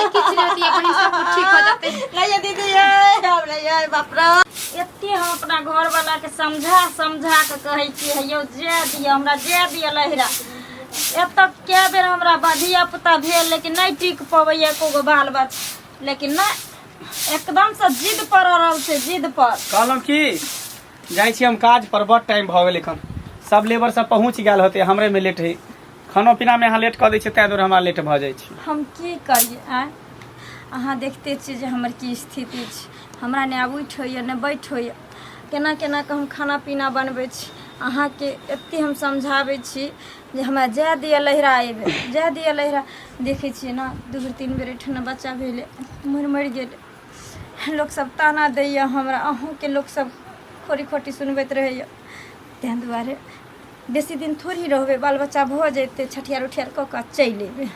अरे किछु नहि होतै, अपने सब कुछ ठीक हो जेतै। नहीं ये दीदी ये हम नहीं ये बाप रे। एते हम अपना घरवाला के समझा समझा के कहै छियै, हे यौ जाय दिअ हमरा, जाय दिअ लहिरा। एतऽ कए बेर हमरा धिया पुता भेल, लेकिन नहि टिक पबैया एको गो बाल बच्चा, लेकिन नहि एकदमसँ जिद पर अड़ल छै, जिद पर। कहलहुँ की जाइ छी हम काज पर, बड़ टाइम भऽ गेल एखन, सब लेबर सब पहुँच गेल होतै, हमरे में लेट है, खानो पीना में अहाँ लेट कऽ दै छियै, ताहि दुआरे हमरा लेट भऽ जाइ छै। हम की करियै आँय, अहाँ देखते छियै जे हमर की स्थिति छै, हमरा नहि आब उठि होइए नहि बैठ होइए, केना केना कऽ हम खाना पीना बनबै छी। अहाँके एते हम समझाबै छी जे हमरा जाय दिअ लहिरा, एबै जाय दिअ लहिरा। देखै छियै ने, दू बेर तीन बेर एहिठिना बच्चा भेलै, मरि मरि गेलै, लोकसब ताना दैए हमरा, अहूँके लोकसब खोरी खोटी सुनबैत रहैए, ताहि दुआरे बेसी दिन थोड़ी रहबै, बाल बच्चा भऽ जेतै, छठियार उठियार कऽ कऽ चलि अयबै।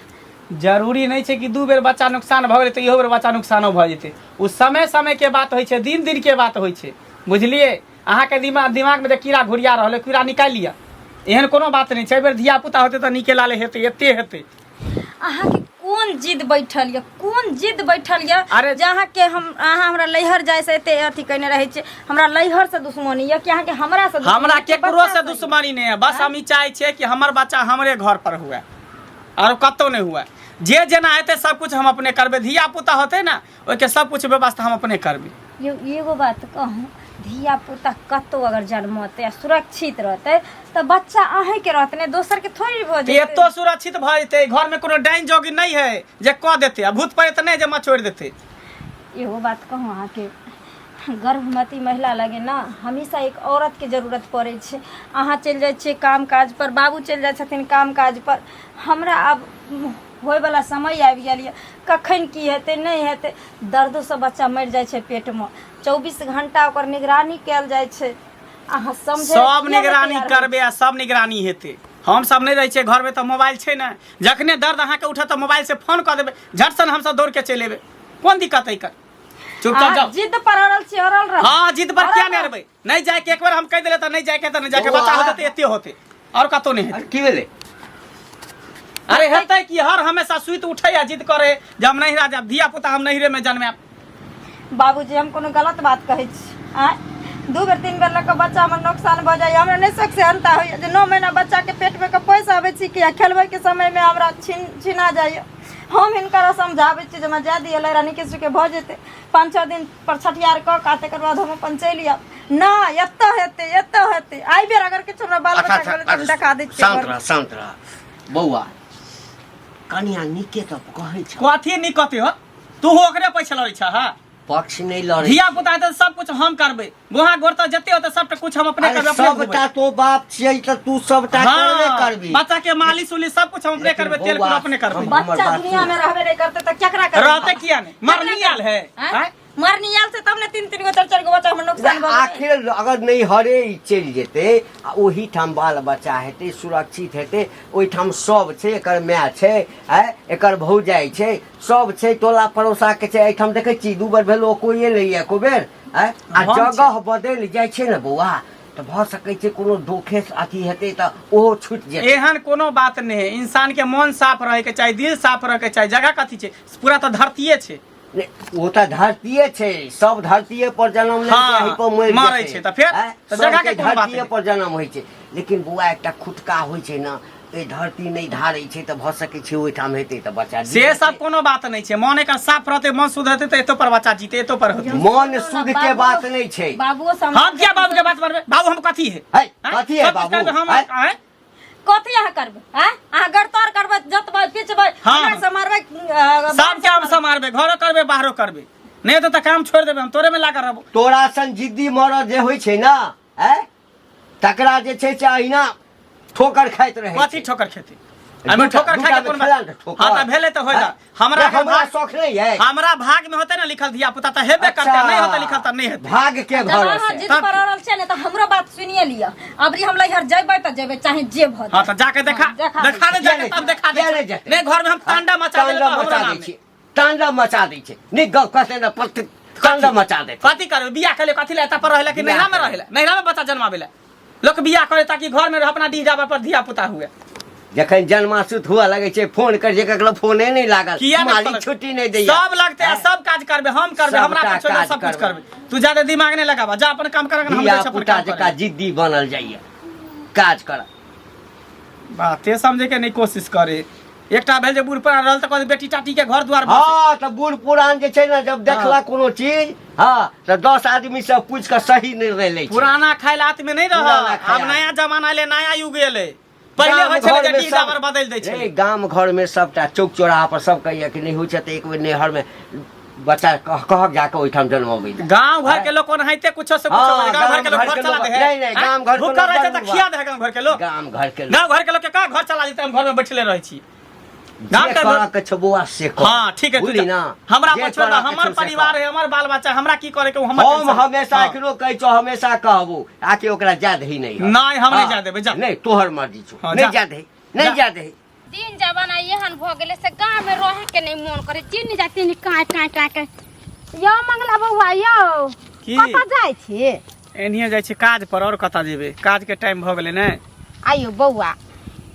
जरूरी नहि छै कि दू बेर बच्चा नुकसान भऽ गेलै तऽ इहो बेर बच्चा नुकसानो भऽ जेतै, ओ समय समयके बात होइ छै, दिन दिनके बात होइ छै, बुझलियै? अहाँके दिमागमे जे कीड़ा घुरिया रहल अइ, कीड़ा निकालि लिअ, एहन कोनो बात नहि छै। एहि बेर धिया पुता होतै तऽ नीके लाले हेतै, एते हेतै। अहाँके कोन जिद बैठल यऽ, कोन जिद बैठल यऽ? अरे जे अहाँके हम अहाँ हमरा लैहर जाइ से एते अथी कयने रहै छियै, हमरा लैहर से दुश्मनी यऽ कि अहाँके हमरा से दुश्मनी हमरा यऽ कि केकरो बच्चा से से यऽ? दुश्मनी नहि है, बस हम ई चाहै छियै कि हमर बच्चा हमरे घर पर हुए आरो कतहु नहि हुए, जे जेना हेतै सब कुछ हम अपने करबै, धिया पुता होतै ने ओहिके सब कुछ व्यवस्था हम अपने करबै। यौ एगो बात कहूँ, धिया पुता कतहु अगर जन्मतै आ सुरक्षित रहतै तऽ बच्चा अहीँके रहतै ने, दोसरके थोड़ी भऽ तऽ जेतै। एतो सुरक्षित भऽ जेतै, घरमे कोनो डाइन जोगी नहि है जे कऽ देतै, आ भूत प्रेत नहि जे मचोड़ि देतै। एगो बात कहूँ अहाँके, गर्भवती महिला लगे ने हमेशा एक औरतके जरूरत पड़ै छै। अहाँ चलि जाइ छियै काम काज पर, बाबू चलि जाइ छथिन काम काज पर, हमरा आब होइवला समय आबि गेल यऽ, कखन की हेतै नहि हेतै, दर्दोसँ बच्चा मरि जाइ छै पेटमे, 24 घंटा ओकर निगरानी कयल जाइ छै, अहाँ समझै सब किया नहि निगरानी तैयार होइ करबै आ सब निगरानी हेतै। हम सब नहि रहै छियै घरमे तऽ मोबाइल छै ने, जखने दर्द अहाँके उठत तऽ मोबाइल से फोन कऽ देबै, झट सन हमसब दौड़ के चलि एबै, कोन दिक्कत है एकर? चुपचाप अहाँ जाओ। जिद पर अड़ल छी, अड़ल रह। हाँ, जिद पर किया अड़ल नहि रह। अड़बै, नहि जाए के एक बार हम कहि देले तऽ नहि जाए के तऽ नहि जाए के, बौआ। बच्चा होतै तऽ एते होतै और कतौ नहि हेतै। अरे की भेलै? अरे हेतै कि, हर हमेशा सुति उठै आ जिद करे जे हम नहिरा जायब, धिया पुता हम नहिरे में जन्मायब। बाबूजी हम कोनो गलत बात कहै छी? आँय, दू बेर तीन बेर लऽ कऽ बच्चा हमर नोकसान भऽ जाइए, हमरा नहि शौक सेहनता होइए जे 9 महीना बच्चाके पेटमे कऽ पैसा आबै छी कि खेलबैके समयमे हमरा छीन छिना जाइए। हम हिनकर समझाबै छी जे हमरा जाय दिअ लड़ानी नीके सुखे भऽ जेतै, 5-6 दिन पर छठियार कऽ कऽ तकर बाद हम अपन चलि आयब। नहि एतऽ हेतै, एतऽ हेतै, एहि बेर अगर किछु हमरा बाल अच्छा बच्चाके अच्छा भेलै तऽ हम देखा दै छियै शान्त घरमे। रह, शान्त रह बौआ, कनिया नीके तऽ कहै छ। कथी नीक कथी हो, तू ओकरे पैसा लड़ै छ? हाँ, पक्ष नहि लड़ै धिया पुता हेतै तऽ सब कुछ हम करबै, गोहा गोर तऽ जते होतै सबटा कुछ हम अपने अरे करबै, अपने सबटा घुमबै। तो बाप छियै तऽ तू सबटा करबे करबी। बच्चा के मालिश उलिश सब कुछ हम अपने लेकिन करबै, तेल बौआ, कुल अपने करबै। हमर बच्चा बात दुनिया सुन। में रहबे नहीं करते तऽ केकरा करबै? रहते किया नहीं, मरनी आयल है? आँय? आँय? मरनी आयल छै तब ने तीन तीन गो चारि चारि गो बच्चा हमर नुकसान भऽ गेलै। आखिर अगर नहीं हरे ई चलि जेतै आ ओहिठाम बाल बच्चा हेतै, सुरक्षित हेतै, ओहिठाम सब छै, एकर माय छै, आँय, एकर भौजाइ छै, सब छै, टोला पड़ोसा के छै। एहिठाम देखै छी दू बेर भेलो कोइए नहि एको बेर, आँय, आ हम छी। जगह बदलि जाइ छै ने बौआ, तऽ भऽ सकै छै कोनो दोखे अथी हेतै तऽ ओहो छुटि जेतै। एहन कोनो बात नहि है, इंसान के मन साफ रहे के चाही, दिल साफ रहे के चाही। जगह कथी छै, पूरा तऽ धरतीये छै। नहि, ओ तऽ धरतीये छै, सब धरतीये पर जन्म लेलकै, हाँ, एहि पर मरि मरै जेतै। छै तऽ फेर? आँय? तऽ जगह के सबके कोन बात धरतीये है? पर जन्म होइ छै, लेकिन बौआ एकटा खुटका होइ छै ने, एहि धरती नहि धारै छै तऽ भऽ सकै छै ओहिठाम हेतै तऽ बच्चा से जीत सब जेतै। कोनो बात नहि छै, मन एकर साफ रहतै, मन शुद्ध रहतै तऽ एतो पर बच्चा जीते, एतो पर होतै। मन शुद्ध के बात नहि छै। बाबुओ समझ हम किया बाबू के बात मानबै? बाबू हम कथी है? है, आँय? कथी है सब कुछ बाबू? करबै हम, आँय? आँय? कथी अहाँ करबै? आँय? अहाँ गड़तौर करबै, जोतबै पिचबै, हाँ। हमरा समारबै, सबके हम समारबै, घरो करबै बाहरो करबै, नहि हेतै तऽ काम छोड़ि देबै, हम तोरे में लागल रहबो। तोरा सन जिद्दी मरद जे होइ छै ने, आँय, तकरा जे छै से अहिना ठोकर खाइत रहै कथी छै। ठोकर खेतै? एहिमे ठोकर दूटा खाय के मे कोन खेला बात? ने ठोकर। हाँ तऽ भेलै तऽ होय आँय? हमरा हमरा हमरा शौख नहि है। हमरा भाग में होते ना लिखल धिया पुता तऽ हेबे करते, नहीं होते लिखल तऽ नहीं हेतै। भाग के जब अहाँ भरोसे। जिद पर अड़ल छियै ने तऽ हमरो बात सुनिए लिअ, अबरी हम लैहर जेबै तऽ जेबै, चाहे जे भऽ हाँ तऽ जाके देखा, हाँ, देखा देखा दे किया जाके, नहि तब देखा दे। किया नहि जेतै? नहीं घर में हम तांडा मचा देबै तांडव तऽ मचा हमरा दै नाम छै, तांडव मचा दै छै, नहि गप कहतै ने पत्त तांडव मचा देतै। कथी करबै? बियाह केले कथी ला? एतऽ पर रहै ला कि बियाह नैहरा में करै। रहै ला? नैहरा में बच्चा जन्माबै ला लोक बियाह करे ताकि घर में रह, अपना डीह डाबर पर धिया पुता हुए। जखन जन्मासुत हुआ लगै छै फोन कर छै ककरो फोने नहि लागल किया नहि मालिक फोन- छुट्टी नहि दैया सब लगते आ सब काज करबे हम करबे हमरा सबटा पर छोड़ काज सब कुछ करबै। करबे तू ज्यादा दिमाग नहीं लगाबा जा अपन काम कर हम धिया जाइ छी अपन पुता काम जकाँ करे। जिद्दी बनल जाइया काज कर बाते समझे के नहीं कोशिश करे एकटा भेल जे बूढ़ पुरान रहल तऽ कहत बेटी टाटी के घर द्वार बसे। हँ तऽ बूढ़ पुरान जे छै ने जब देखला कोनो चीज हँ तऽ 10 आदमी से पूछि कऽ सही निर्णय लै छै पुराना ख्यालात में नहीं रहल पुराना आब ख्याल। नया जमाना एले नया युग एले पहिले गाम होइ छलै जे घरमे डीह सब- डाबर बदलि दै रे, छलै गाम घरमे सबटा चौक चौराहा पर सब कहैया कि नहि होइ छै तऽ एक बेर नैहरमे बच्चा कहक जाकऽ ओहिठाम जन्मबै लए। गांव घर के लोग ओनाहिते कुछो से कुछो हाँ, बदल- गांव घर के लोग गाम घर घर के चला लोग- दे है नहीं, नहीं, गाम घर के भूखल लोग रहै छै तऽ बड़ खिया दे है गांव घर के लोग गाम घर के लोग गांव घर के लोग के का घर चला देते हम घर में बैठले रहै छी गाम जे के करऽ के छौ बौआ से कर हाँ ठीक है तू बुझली जा। ना हमरा जे पर छोड़ दे, करऽ के हमर छौ से परिवार कर। है हमर बाल बच्चा हमरा की करे के उ हमर हम टेंशन। हमेशा हाँ। एखनो कहै छौ हमेशा कहबो आके ओकरा जा दही नहीं नहीं, हम नहीं हाँ। जा देबै, जा। नहीं तोहर मर्जी छौ हाँ, नहीं जा। जा दही नहीं जा। जा दही दिन जमाना एहन भऽ गेलै से गाँवमे रहै के नहि मोन करे चिन्ह जाय तीन काँय काँय काँय काँय। यौ मंगला बौआ यौ की? कतऽ जाइ छी एनहिए जाइ छी काज पर और कतऽ जेबै काज के टाइम भऽ गेलै ने आइयो बौआ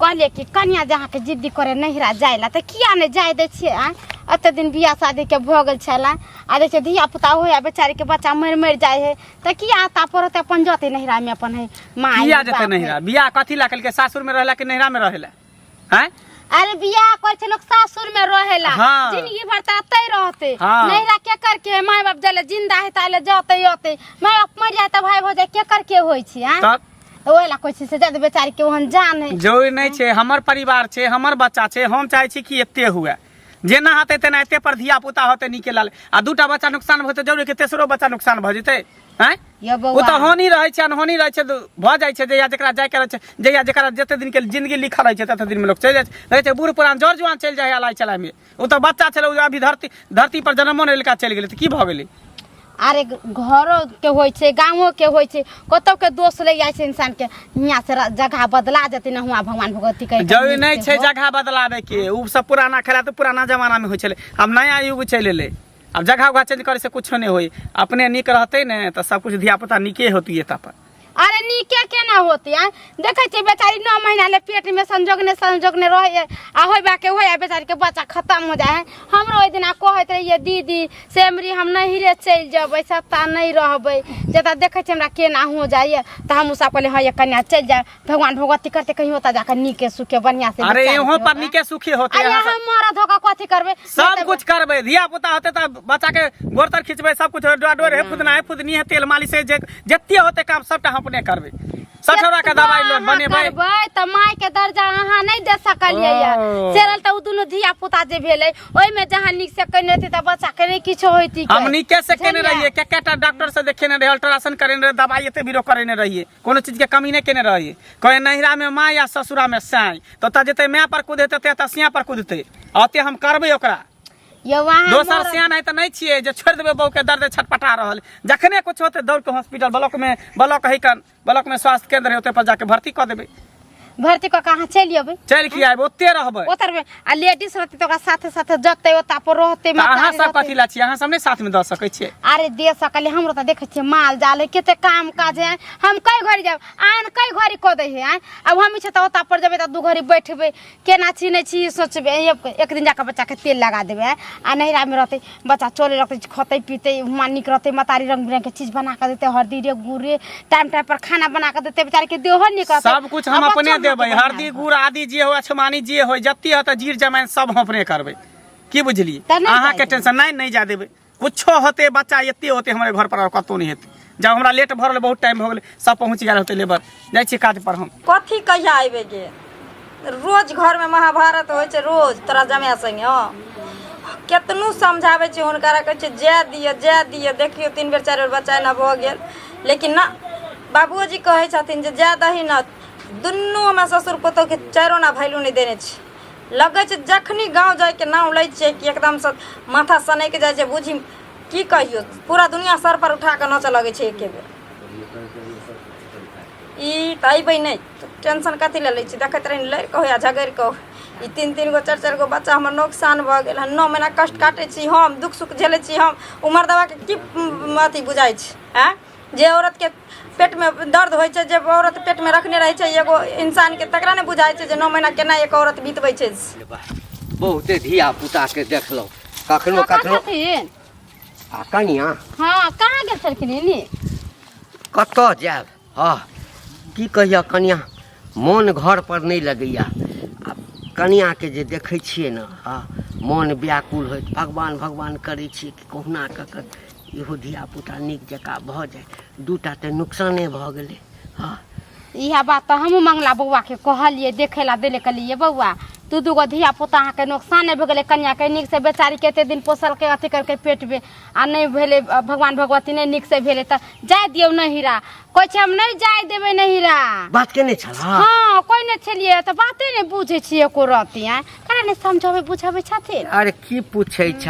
कहलियै कि कनिया जे अहाँके जिद्दी करे नैहरा जाय ला तऽ किया नहि जाय दै छियै आँय एते दिन बियाह शादीके भऽ गेल छलै आ देखियौ धिया पुता होइए बेचारीके बच्चा मरि मरि जाइ है तऽ किया आता पड़तै अपन जतै नैहरामे अपन है माय किया है, जेतै बाप है। नैहरा बियाह कथी ला केलकै सासुर में रहेला कि नैहरा में रहेला हैं अरे बियाह करे छै लोग सासुर में रहेला हाँ। जिंदगी भर त अतै रहते हाँ। नैहरा के कर के माय बाप जले जिंदा है ताले जते अते माय बाप मर जाए त भाई भौजाई के कर के होई छी हां तब ओहि ला कहै छी से जद बेचारी के ओहन जान है जरूरी नहि छै हमर परिवार छै हमर बच्चा छै हम चाहै छी कि एते हुए जेना हेतै तेना एते पर धिया पुता होतै नीके लाल आ दूटा बच्चा नुकसान भऽ जेतै जरूरी कि तेसरो बच्चा नुकसान भऽ जेतै आँय यो ओ बौआ तऽ होनी रहै छै अनहोनी रहै छै तऽ भऽ जाइ छै जहिया जकरा जाइके रहै छै जहिया जकरा जते दिनके जिंदगी लिखल रहै छै तते दिनमे लोक चलि जाइ छै रहै छै बूढ़ पुरान जर जुआन चलि जाइ है अलाइ चलाइमे ओ तऽ बच्चा छलै ओ अभी धरती धरती पर जनमो नहि लेलका चलि गेलै तऽ की भऽ गेलै अरे घरो के होइ छै गाँवो के होइ छै कतौ के दोष ले जाइ छै इंसान के हियाँ से जगह बदला जेतै ने हुआँ भगवान भगवती के जरूरी नहि छै जगह बदलाबै के ओ सब पुराना खेला तऽ पुराना जमानामे होइ छलै आब नया युग चलि एलै आब जगह उगह चेंज करे से कुछो नहीं होई अपने निक रहते ने तो सब कुछ धिया पुता निके होती है तब अरे नीके केना होती आँय देखै छियै बेचारी 9 महीना ले पेट में संजोग ने संजोग ने रहे आ होय के होय बेचारी के बच्चा खत्म हो जाए है हमरो ओहि दिना कहैत रहियै दीदी से एमरी हम नहिरे चलि जेबै सत्ता नहीं रहबै जतऽ देखै छियै हमरा केना हो जाइए तऽ हमहूँ सब कहलियै हँ ये कन्या चलि जाए भगवान भगवती करते कहीं होता जाकर नीके सुखे बढ़िया से अरे बेचारी यहाँ के पर होता। निके सुखी होते अरे यहाँ सब- हम मरद होकर कथी करबै सब कुछ करबै धिया पुता होते तऽ बच्चा के गोर तर खिंचबै सब कुछ डोर डोर हे फुदना हे फुदनी हे तेल मालिश हे जे जते होते काम सबटा हम अपने करबै सठौरा के दवाई लो बनेबै करबै तऽ माय के दर्जा अहाँ नहि दे सकलियै ये ओ। से रहल तऽ उ दुनू धिया पुता जे भेलै ओहिमे जहाँ नीक से केने रहती तऽ बच्चा के नहि किछो होइती हम नीके से केने बुझलियै? रहिए के डॉक्टर से देखेने रहिए अल्ट्रासाउंड करेने रहिए दवाई एते बीरो करेने रहिए कोनो चीज के कमी नहि केने रहिए कहे नैहरा में माँ या ससुरा में साई तो ओतऽ जेतै माय पर कूदेतै ओतऽ सिया पर कूदतै आ ओते हम करबै ओकरा यौ अहाँ दोसर मरद- सियान है तऽ नहि छियै जे छोड़ि देबै बहू के दर्द छटपटा रहल जखने कुछ होतै दौड़ के हॉस्पिटल ब्लॉक में ब्लॉक है कन ब्लॉक में स्वास्थ्य केंद्र है ओतऽ पर जाके भर्ती कऽ देबै भर्ती कऽ कऽ अहाँ चलि अयबै चलि की आयब ओते रहबै ओतरबै आ लेडीज रहतै तऽ ओकरा साथे साथे जतै ओता पर रहतै तऽ अहाँ महतारी सब रहतै। कथी ला छियै अहाँ सब नहि साथ में दऽ सकै छियै अरे दे सकले हमरो तऽ देखै छियै माल जाल है कते काम काज है हम कई घड़ी जाब आन कई घड़ी कऽ दै है आँय आब हम छै तऽ ओता पर जेबै तऽ दू घड़ी बैठबै केना छी नहि छी सोचबै एक दिन जाकऽ बच्चाके तेल लगा देबै आँय आ नैहरामे रहतै बच्चा चले लगतै खतै पीतै हुआँ नीक रहतै महतारी रंग बिरंग के चीज बना कऽ देतै हल्दी रे गुड़ रे टाइम टाइम पर खाना बना कऽ देतै बेचारी के देहो नीक रहतै सब कुछ हम आ अपने बच्चो अहाँके देबै बढ़िआँ हरदी गुड़ आदि जे हो अछमानी जे हो जते होतै जीर जमाइन सब हम अपने करबै की बुझलियै तऽ नहि अहाँके जाय देबै। टेंशन नहि नहि जा देबै कुछो होतै बच्चा एते होतै हमरे घर पर आओर कतहु नहि हेतै जब हमरा लेट भऽ रहलै बहुत टाइम भऽ गेलै सब पहुँच गेल होतै लेबर जाइ छियै काज पर हम कथी कहिया अयबै गे रोज घरमे महाभारत होइ छै रोज तोरा जमाय संगे हँ केतनो समझाबै छियै हुनका कहै छै जाय दिअ जाय दिअ देखियौ 3 बेर 4 बेर बच्चा एना भऽ गेल लेकिन ना बाबुओजी कहै छथिन जे जाय दही ने दुनू हमरा ससुर पुतोहके 4 आना वैल्यू नहि देने छै लगै छै जखनी गाँव जाइके नाम लै छियै कि एकदमसँ माथा सनकि जाइ छै बुझी की कहियौ पूरा दुनिया सर पर उठा कऽ नाचऽ लगै छै एके बेर ई तऽ अयबै नहि टेंशन कथी लए लै छी देखैत रही लड़ि कऽ या झगड़ि कऽ ई 3-3 गो 4-4 गो बच्चा हमर नोकसान भऽ गेल हन 9 महीना कष्ट काटै छी हम दुःख सुख झेलै छी हम उमर दबाके की अथी बुझाइ छै आँय जे औरतके पेटमे दर्द होइ छै, जे औरत पेटमे रखने रहै छै एगो इंसानके, तकरा नहि बुझाइ छै जे 9 महीना केना एक औरत बितबै छै। बहुते धिया पुता के देखलहुँ कखनो कका कखनो। छथिन? आ कनिया। हँ, कहाँ गेल छलखिन एनी? कतऽ जायब? हँ, की कहिया कनिया, मोन घर पर नहि लगैया। आ कनियाके जे देखै छियै ने, हँ, मोन व्याकुल होइत भगवान भगवान करै छियै कि कहुना कऽ कऽ इहो धियापुता नीक जकाँ भऽ जाय। दूटा तऽ नुकसाने भऽ गेलै। हँ, इएह बात तऽ हमहूँ मंगला बौआके कहलियै, देखै लए देले, कहलियै बौआ, दू दू गो धिया पुता अहाँके नोकसाने भऽ गेलै। कनियाके नीकसँ बेचारीके एते दिन पोसलकै, अथी करलकै पेटमे, आ नहि भेलै, भगवान भगवती नहि नीकसँ भेलै, तऽ जाय दियौ नहिरा। कहै छै हम नहि जाय देबै नहिरा। बात केने छल? हँ, कोइ नहि छलियै तऽ बाते नहि बुझै छियै एको रत्ती। आँय, करा नहि समझबै बुझबै छथिन? अरे की पूछै छ,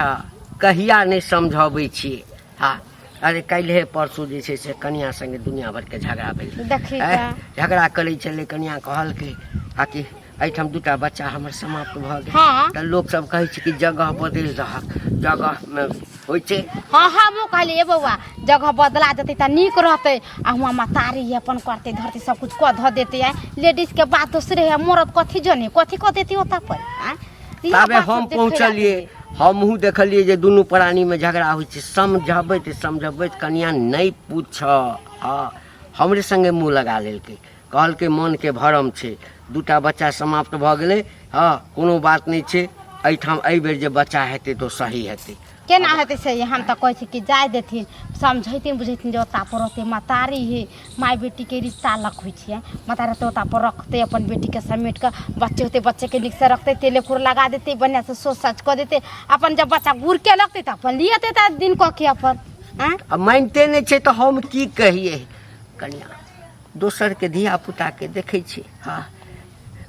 कहिया नहि समझबै छियै। हँ, अरे काल्हिए परसू जे छै से कनिया संगे दुनिया भरिके झगड़ा भेलै। देखी। आँय, तऽ झगड़ा करै छलै कनिया, कहलकै आ कि एहिठाम दूटा बच्चा हमर समाप्त भऽ गेल। तऽ लोकसभ कहै छै कि जगह बदलि दहक, जगहमे होइ छै। हँ, हमहूँ कहलियै बौआ, जगह बदला जेतै तऽ नीक रहतै, आ हुआँ महतारी है, अपन करतै धरतै, सब कुछ कऽ धऽ देतै। आँय, लेडीजके बात दोसरे है, मरद कथी जने कथी कऽ देतै ओतऽ पर। आँय, इएह ताबे बात हम सब देखै लए पहुँचलियै, देतै। हमहूँ देखलियै जे दुनू प्राणीमे झगड़ा होइ छै। समझबैत समझबैत कनिया नहि पूछ, हँ, हमरे संगे मुँह लगा लेलकै। कहलकै मनके भरम छै, दूटा बच्चा समाप्त भऽ गेलै, हँ, कोनो बात नहि छै, एहिठाम एहिबेर जे बच्चा हेतै तऽ ओ सही हेतै। केना हेतै से? हम तऽ कहै छी कि जाय देथिन, समझैथिन बुझैथिन जे ओता पर रहतै, महतारी है, माय बेटीके रिश्ता अलग होइ छै। महतारी रहतै ओता पर, रखतै अपन बेटीके समेट कऽ, बच्चे होतै, बच्चेके नीकसँ रखतै, तेले कुर लगा देतै, बढ़िआँसँ सोच साच कऽ देतै। अपन जब बच्चा गुड़के लगतै तऽ अपन लियेतै, तऽ दिन कऽ के अपन आँय। आ मानिते नहि छै तऽ हम की कहियै कनिया? दोसरके धियापुताके देखै छियै, हँ,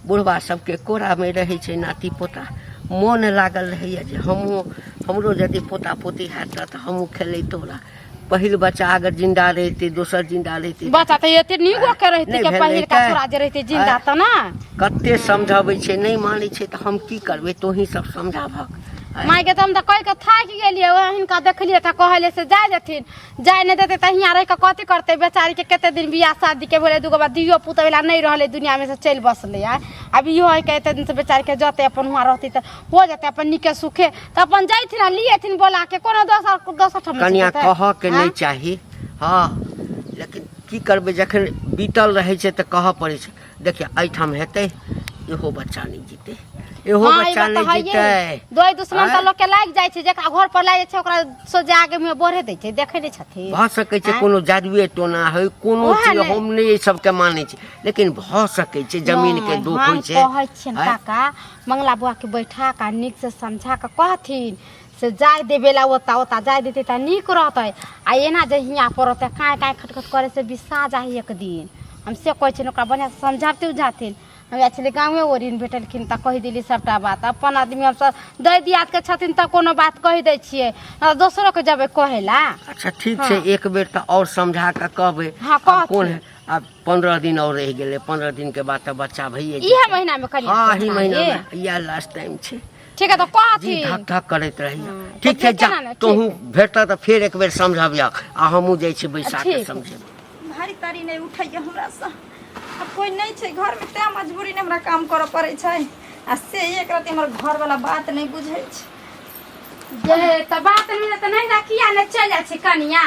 बुढ़बा सबके कोरामे रहै छै नाती पोता, मोन लागल रहैए जे हमहूँ, हमरो यदि पोता पोती हैत तऽ हमहूँ खेलैतहुँ रह। पहिल बच्चा अगर जिन्दा रहितै, दोसर जिन्दा रहितै, बच्चा तऽ एते नीको के रहितै नहि के भेल पहिलका रहितै। छोरा जे रहितै जिन्दा तऽ ना। कते समझबै छै, नहि मानै छै, तऽ हम की करबै? तोही सब समझाबहक। माय के तऽ हम तऽ कहि कऽ थाकि गेलियै। ओह हिनका देखलियै तऽ कहलियै से जाय देथिन, जाय नहि देतै तऽ हियाँ रहि कऽ कथी करतै बेचारीके? कते दिन बियाह शादीके भेलै, दूगो बाद धियो पुतो वला नहि रहलै, दुनियामे से चलि बसलै। आइ आब इहो हइ के एते दिनसँ बेचारीके जतै, अपन हुआँ रहतै तऽ हो जेतै अपन नीके सुखे, तऽ अपन जैथिन आ लिएथिन बोला के, कोनो दोसर दोसर ठाम नहि कनिया, जेतै। कहऽके नहि आँय? चाही, हँ, लेकिन की करबै, जखन बीतल रहै छै तऽ कहऽ पड़ै छै। देखियौ, एहिठाम हेतै, इहो बच्चा नहि जीतै, इहो हाँ, ई बच्चा बात तऽ नहि हइये। जीतै। दोय दुश्मन तऽ आँय? लोक के लागि जाइ छै, जेकरा घर पर लागि जाइ छै ओकरा सोझे आगे मुँहे बढ़े दै छै, देखै नहि छथिन? भऽ सकै छै आँय? कोनो जादुए टोना होइ, कोनो ओएह चीज। ने। हम नहि एहि सबके मानै छी, लेकिन भऽ सकै छै जमीन के नहि, दुख हम होइ छै। कहै छियनि आँय? काका, मंगला बौआ के बैठा कऽ नीक से समझा कऽ कहथिन से जाय देबे ला ओता, ओता जाय देतै तऽ नीक रहतै, आ एना जे हियाँ पर रहतै, काँय काँय खटखट करै से बिसा जाही एक दिन। हम से कहै छियनि, ओकरा बढ़िआँ से समझाबते उझाथिन। हम आयल छलियै गाँवे, ओरिन भेटलखिन तऽ कहि देली सभटा बात। अपन आदमी हमसभ दै दियादके छथिन तऽ कोनो बात कहि दै छियै, नहि तऽ दोसरोके जेबै कहै लए। अच्छा ठीक छै, एक बेर तऽ आओर समझा कऽ कहबै। हँ, आब कोन कहथिन। आब 15 दिन आओर रहि गेलै, 15 दिन के बाद तऽ बच्चा भइए इहे जेतै। महीना मे करिया। हँ, एही महीना मे इएह लास्ट टाइम छै। ठीक है, तऽ जी कहथिन। धक धक करैत रहैया। हँ, ठीक तऽ छै, जा केना ने, ठीक। तोहूँ भेटतह तऽ फेर एक बेर समझबियह, आ हमहूँ जाइ छी बैसा के ठीक। समझेबै। भारी तारी नहि उठैए हमरासँ, आब कोइ नहि छै घरमे, तैँ मजबूरी नहि हमरा काम करऽ पड़ै छै, आ से एक रति हमर घरवला बात नहि बुझै छै। जे तऽ बात नहि तऽ नहीं किया ने चलि जाइ छै कनिया?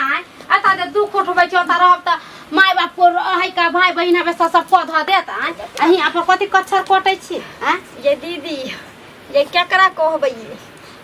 एतऽ जे दुख उठबै छै, ओतऽ रहब तऽ माय बाप को रहै के भाय बहिन हवे सब सब कऽ धऽ देत। आँय, आ हियाँ पर कथी कच्छर कटै छी? आँय ये दीदी, ये केकरा कहबै?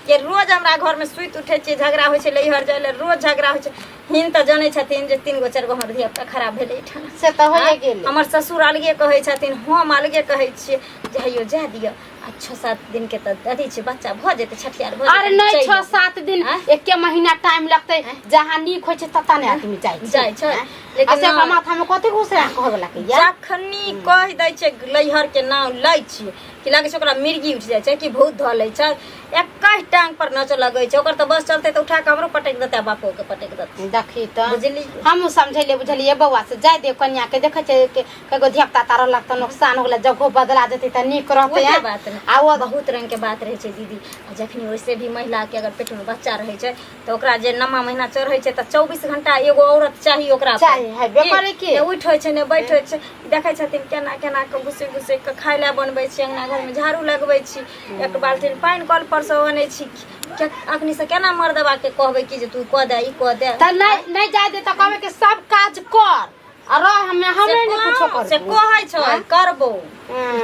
ये रोज हमरा घरमे सुति उठै छियै, झगड़ा होइ छै, लैहर जाइ लए रोज झगड़ा होइ छै। हिन तऽ जनै छथिन जे 3 गो 4 गो हमर धियापुता खराब भेलै एहिठाम। से तऽ होइए गेलै। हमर ससुर अलगे कहै छथिन, हम अलगे कहै छियै जे हैयो जाय दिअ, आ 6 7 दिन के तऽ अथी छै, बच्चा भऽ जेतै, छठियार भऽ अरे जेतै, नहि, चलि 6 जेतै। 7 दिन, आँय? एके महीना टाइम लगतै। जहाँ नीक होइ छै ततऽ ने आदमी जाइ छै। जाइ छै, आँय? लेकिन आ से ओकरा नहि। माथा मे कथी घुसरा कहै वला के या जखनी कहि दै छै लैहर के नाम लै छियै कि लागै छै ओकरा मिर्गी उठि जाइ छै कि भूत धऽ लै छै। एकहि टांग पर नचऽ लगै छै। ओकर तऽ बस चलतै तऽ उठा कऽ हमरो पटकि देतै आ बापो के पटकि देतै। देखी तऽ बुझली? हमहूँ समझेलियै बुझलियै बौआ से जाय दियौ कनिया के, देखै छियै कि ककरो धिया पुता तारा रहलक तऽ नुकसान हो गेलै, जगहो बदला जेतै तऽ नीक रहतै। ओहे बात ने। आ ओ बहुत रंग के बात रहै छै दीदी। आ जखनी वैसे भी महिला के अगर पेट में बच्चा रहै छै तऽ ओकरा जे 9 महीना चढ़ै छै तऽ 24 घंटा एगो औरत चाही ओकरा पर। चाही, हेबे करै की। ने उठि होइ छै ने बैठ होइ छै। देखै छथिन केना केना कऽ घुसि घुसि कऽ खाय लए बनबै छी, अङ्गना घरमे झाड़ू लगबै छी, एक बाल्टीन पानि कल पर से अनै छी। अखनी से केना मर्दबा के कहबै कि जे तू कऽ दे, ई कऽ दे। तऽ नहि नहि जाय दे तऽ कहबै कि सब काज कर आ रह, हमे हमे नहि कुछो करबो। से कहै छै करबो,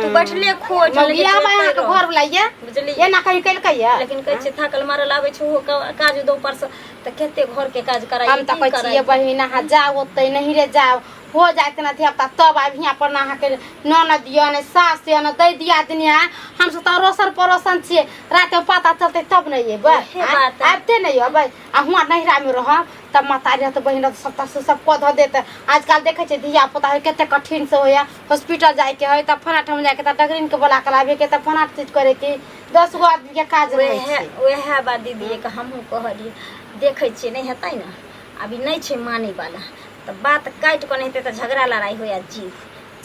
तू बैठले खो एहिठाम, लेकिन मौगिया तू बा एतै अहाँके रह। घर वाला ये बुझलियै? एना कहीं केलकै ये? लेकिन कहै छै थाकल मारल आबै छै ओहो काज उद्योग पर से तऽ कते घर के काज कराइ, हम तऽ की कहै कराइ? छियै बहिन, अहाँ जाउ ओतै नहिरे जाउ, हो जाइत ना धिया पुता तब आबि हियाँ पर ना अहाँके ननद यऽ ने सास यऽ ने दै दियादनी है, हमसब तऽ अड़ोसन पड़ोसन छियै, रातिमे पता चलतै तब ने अयबै। ओहे बात। आबिते नहि अयबै आ हुआँ नहिरामे रहब तब महतारी रहत, बहिन रहत, सब तऽ सब कऽ धऽ देत। आजकल देखै छियै धिया पुता है कते कठिन से होइए, हॉस्पिटल जाइके है तऽ फलाँ ठाम जाइके तऽ डगरीनके बोला कऽ लाबैके तऽ फलाँ चीज करैके, 10 गो आदमीके काज रहै वएह छै। वएह बात दीदी एक हमहूँ कहलियै, देखै छियै नहि हेतै ने, अभी नहि छै मानै वाला तऽ बात काटि कऽ नहि हेतै तऽ झगड़ा लड़ाइ होइए, जीव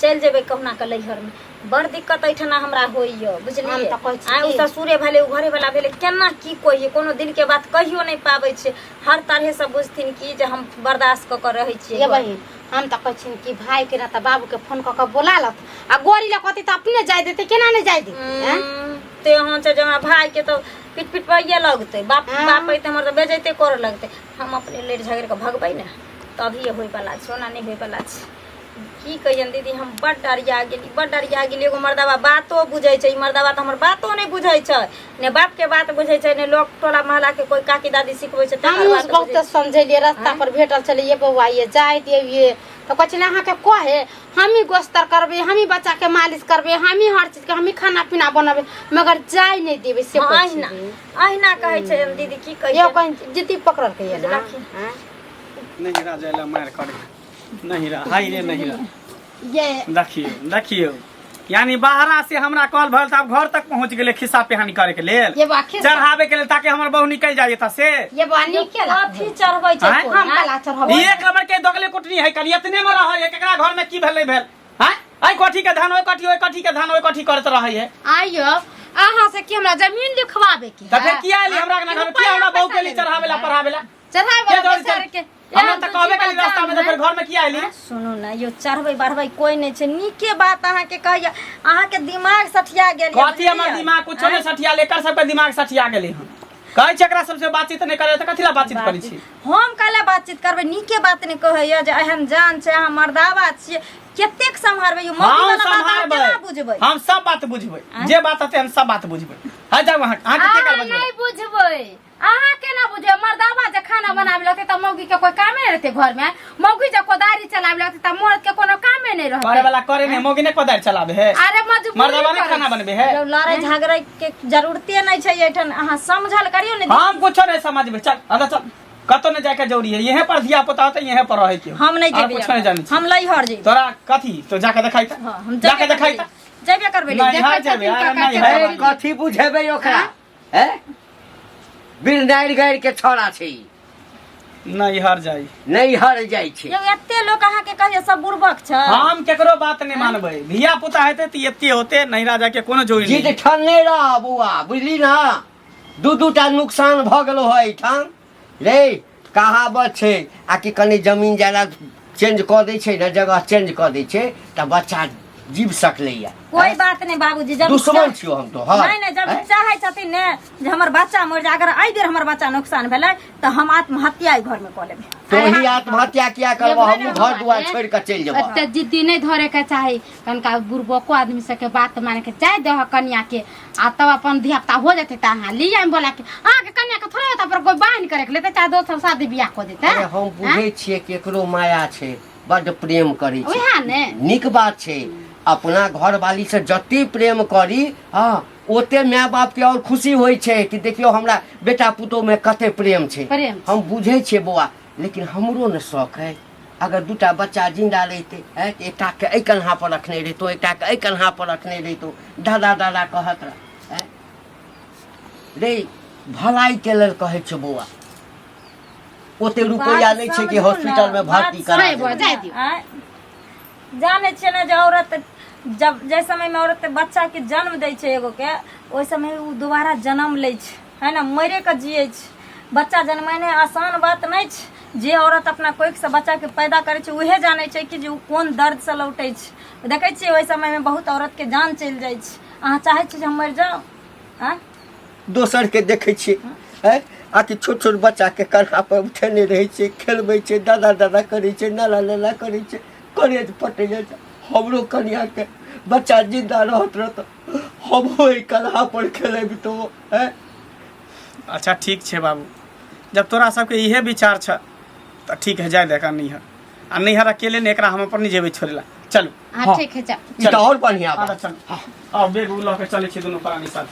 चलि जेबै कहुना कऽ नैहरमे। बड़ दिक्कत एहिठिना हमरा होइए, बुझलियै? हम तऽ कहै छी आइ ओ की- ससुरे भेलै, ओ घरेवला भेलै, केना की कहियै, कोनो दिलके बात कहियो नहि पाबै छै। हर तरहसँ बुझथिन कि जे हम बर्दाश्त कऽ कऽ रहै छियै ये घरमे। बहिन, हम तऽ कहै छियनि कि भाइके ने तऽ बाबूके फोन कऽ कऽ बोला लत आ गोरी लए कहतै तऽ अपने जाय देतै, केना नहि जाय देतै? आँय? ते हँ छै जे हमरा भाइके तऽ पिट पिट पाइए लगतै बाप। हँ। बाप अइतै हमर तऽ बेजैते करऽ लगतै। हम अपने लड़ि झगड़ि कऽ भगबै ने तभिए होइवला छै, ओना नहि होइवला छै। की कहियनि दीदी, हम बड्ड अरिया गेली, बड्ड अरिया गेली। एगो मर्दबा बातो बुझै छै, ई मर्दबा तऽ हमर बातो नहि बुझै छै, ने बापके बात बुझै छै, ने लोक टोला मोहल्लाके कोइ काकी दादी सिखबै छै तकर हमहूँ बात बहुत बुझै छै। समझेलियै, रास्ता पर भेटल छलै, ये बौआ ये जाय दियौ, तऽ कहै छलै अहाँके कहे हमही गोस्तर करबै, हमही बच्चाके मालिश करबै, हमही हर चीजके, हमही खाना पीना बनेबै, मगर जाय नहि देबै से हँ, कहै अहिना छलै। अहिना कहै छै दीदी, की यौ कहियै? कहीं जिद्दी पकड़लकै ये ना? बुझलखिन। आँय? नहिरा जाय ला मारि करे नहिरा, हाय रे नहिरा। ये देखियौ देखियौ, यानी बाहरा से हमरा कॉल भल तऽ आब घर तक पहुंच गेलै खिस्सा पिहानी करे के लेल, ये बा खिस्सा चढ़ावे के लेल, ताकि हमर बहू निकल जाय एतऽ से। ये बा नीके कथी चढ़बै छै आँय? कोन, हम आँय? कला चढ़बै। ई एक नंबर के दोगले कुटनी है, कनी एतने में रहै है, केकरा घर में की भेल नहीं भेल हैं, एहि कोठी के धान ओहि कोठी, ओहि कोठी के धान ओहि कोठी करैत रहै है। आइयो अहाँ से की हमरा जमीन लिखवाबे के तऽ फेर किया एली हमरा अंगना घर में? किया हमरा बहू के लिए चढ़ावे ला पढ़ावे ला? चढ़ावे के वाला दौड़ बेचारे के हमरा तऽ कहबे करी रास्ता में, तऽ फेर घर में किया एली? सुनू ने यो, चढ़बै बढ़बै कोइ नहि छै। नीके बात अहाँके कहैया, अहाँके दिमाग सठिया गेल यऽ, कथी हमर बुझलियै? दिमाग कुछो नहि सठिया, एकर सबके दिमाग सठिया गेलै हन। कहै छै एकरा सबसे बातचीत नहि करे, तऽ कथी ला बातचीत करै छी? हम काल्हि बातचीत करबै, नीके बात नहि कहैया जे एहन जान छै, अहाँ मर्दावा छियै, कतेक सम्हारबै यौ? मौगी हम वाला बात अहाँ सम्हारबै। केना बुझबै? हम सब बात बुझबै, जे बात हेतै हम सब बात बुझबै। हँ, जाउ अहाँ, अहाँके के अहाँ करबै? नहि बुझबै, अहाँ केना बुझबै? मर्दाबा जे खाना बनाबे लगतै तऽ मौगी के कोई कामे नहि रहतै घरमे, मौगी जे कोदारी चलाबे लगतै तऽ मर्द के कोनो कामे नहि रहतै। करे वाला करे नहीं, मौगी ने कोदारि चलाबे है? अरे मजबूरी मर्दाबा ने करै खाना छै। बनबे है? यौ, लड़ाई झगड़े के जरूरते नहि छै एहिठाम, अहाँ समझल करियौ ने। हम कुछो नहीं समझबे, चल अंदर चल, कतौ नहीं जाके जरूरी है, यहीं पर धिया पुता होते, यहीं पर रहे के। हम नहि और जेबै, कुछो नहीं जानै छी। हम लैहर जेबै। तोरा कथी तो जाके देखाई त? हँ, हम जाके जेबे देखाई करबै, त। जेबे करबै। नहीं, देखै हर जेबै, छथिन अरे काका नहीं के है। हे, कथी बुझेबै ओकरा? हे, बिन नारि गारि के छौड़ा छै ई। नहीं हर जाई। नहीं हर जाइ छै। यौ, एते लोक अहाँके कहैया सब बुड़बक छै। हम केकरो बात नहीं मानबै, धिया पुता हेतै तऽ एते होते, नहिरा जाके कोनो जरूरी जिद नहीं। ठनने रह बौआ, बुझली ना? दू दू टा नुकसान भऽ गेलो है एहिठाम रे। कहावत छै आ कि कनि जमीन जायदाद चेंज कऽ दै छै ने, जगह चेंज कऽ दै छै तऽ बच्चा जीव सकलैया। कोई बात नहीं बाबूजी, जब दुश्मन छियो हम तो। नहीं नहीं, जब चाहे छथिन ने जे हमर बच्चा मरि जाय, अगर एहि बेर हमर बच्चा नुकसान भेलै तऽ हम आत्महत्या एहि घर में कऽ लेबै। तोही आत्महत्या किया करबह? हमहूँ घर दुआर छोड़ि कऽ चलि जेबह। एते जिद्दी नहि धरे के चाही, कनिका बुड़बको आदमी सबके बात माने के जाय दह कनिया के, आ तब अपन धिया पुता हो जेतै तऽ अहाँ लिअ आबि बोला के। अहाँके कनिया के थोड़े ओतऽ पर कोइ बान्हि के राखि लेतै, चाहे दोसर शादी बियाह कऽ देतै। अरे, हम बुझै छियै केकरो माया छै, बड्ड प्रेम करै छै। उएह ने। नीक बात छै, अपना घरवाली से जते प्रेम करी, हँ, ओते माय बाप के और खुशी होइ छै कि देखियौ हमरा बेटा पुतोह में कते प्रेम छै। प्रेम छै। हम बुझै छियै बौआ, लेकिन हमरो ने शौक है, अगर दूटा बच्चा जिंदा रहितै है तऽ एकटा के एहि कन्हा पर रखने रहितौ, एकटा के एहि कन्हा पर रखने रहितौ, दादा दादा कहत रह। रे भलाइके लेल कहै छियौ बौआ ओते रुपैआ बात नहि छै कि समझू हॉस्पिटल ने, में भर्ती बात करा नहीं, देबै। बौआ, जाय दियौ। आँय? जानै छियै ने जे औरत जब जाहि समयमे औरत बच्चाके जन्म दै छै एगोके ओहि समय ओ दोबारा जन्म लै छै है ने मरे के जियै छै बच्चा जन्मेनाइ आसान बात नहि छै जे औरत अपना कोखिसँ बच्चाके पैदा करै छै उहे जानै छै कि जे ओ कोन दर्दसँ लौटै छै देखै छियै ओहि समयमे बहुत औरतके जान चलि जाइ छै अहाँ चाहै छी जे हम मरि जाउ आँय दोसर के देखै छियै हैं आकि छोट छोट बच्चा के कन्हा पर उठेने रहै छै खेलबै छै दादा दादा करै छै नाला नाला करै छै करेज फटै जाइ छै हमरो कनिया के बच्चा जिंदा रहत रहत हमहूँ एहि कन्हा पर खेलेबितो हैं अच्छा ठीक छै बाबू जब तोरा सबके इहे विचार छ तऽ ठीक है जाय दे एकरा नैहर आ नैहर अकेले ने एकरा हम अपन नहि जेबै छोड़े ला चलू हाँ ठीक है जा ई तऽ आओर बढ़िआँ हाँ बात चलू आउ बेग उग लऽ के चलै छी दुनू प्राणी साथ।